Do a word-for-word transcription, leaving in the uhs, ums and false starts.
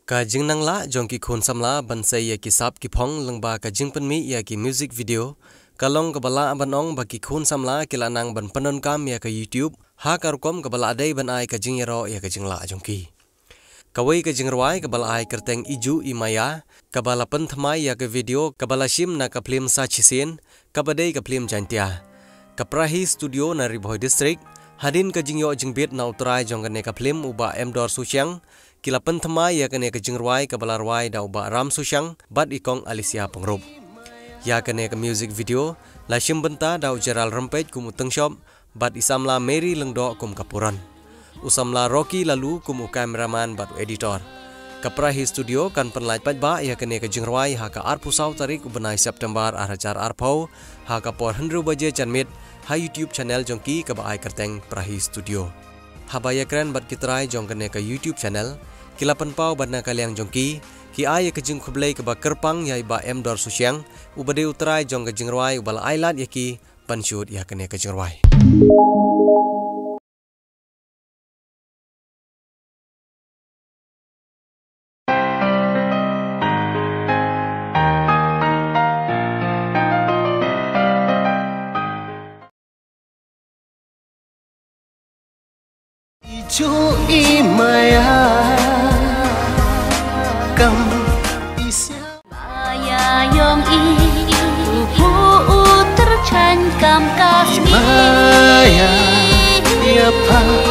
Ka jingnang lah jong ki khun samla ban sei ïa ki sap ki phong lyngba ka jingpynmih ïa ki music video ka long kaba lah ban ong ba ki khun samla ki la nang ban pyndonkam ïa ka YouTube ha ka rukom kaba lah dei ban ai ka jingïaroh ïa ka jinglah jong ki. Kawei ka jingrwai kaba la ai kyrteng Iju I Maya, kaba la pynthymmai ïa ka video kaba la shim na ka phlim Sa Chisien, kaba dei ka phlim Jaiñtia. Ka Prahi Studio na Ri Bhoi District, hadien ka jingïoh jingbit na u trai jong kane ka phlim u Bah Emdor Sushiang, ki la pynthymmai ïa kane ka jingrwai kaba la rwai da u Bah Ram Sushiang bad i Kong Alicia Pyngrope. Ïa kane ka music video la shim bynta da u Gerald Rympeit kum u tyngshop bad i samla Mary Lyngdoh kum ka puron. U samla Rocky Lalu kum u cameraman bad u editor. Ka Prahi Studio kan pynlait paidbah ïa kane ka jingrwai ha ka arphew saw tarik u bnai September ar hajar arphew, ha ka por hynriew baje janmiet, ha YouTube channel jong ki kaba ai kyrteng Prahi Studio. Haba ïakren bad ki trai jong kane ka YouTube channel, ki la pynpaw ba na ka liang jong ki, ki ai ïa ka jingkhublei kaba kyrpang ïa i Bah Emdor Sushiang, uba dei u trai jong ka jingrwai uba la ai lad ïa ki ban shoot ïa kane ka jingrwai. Iju I Maya, kam i sia. Maya yong i, u bu u tyrchan kam ka sni. Maya, ïa pha.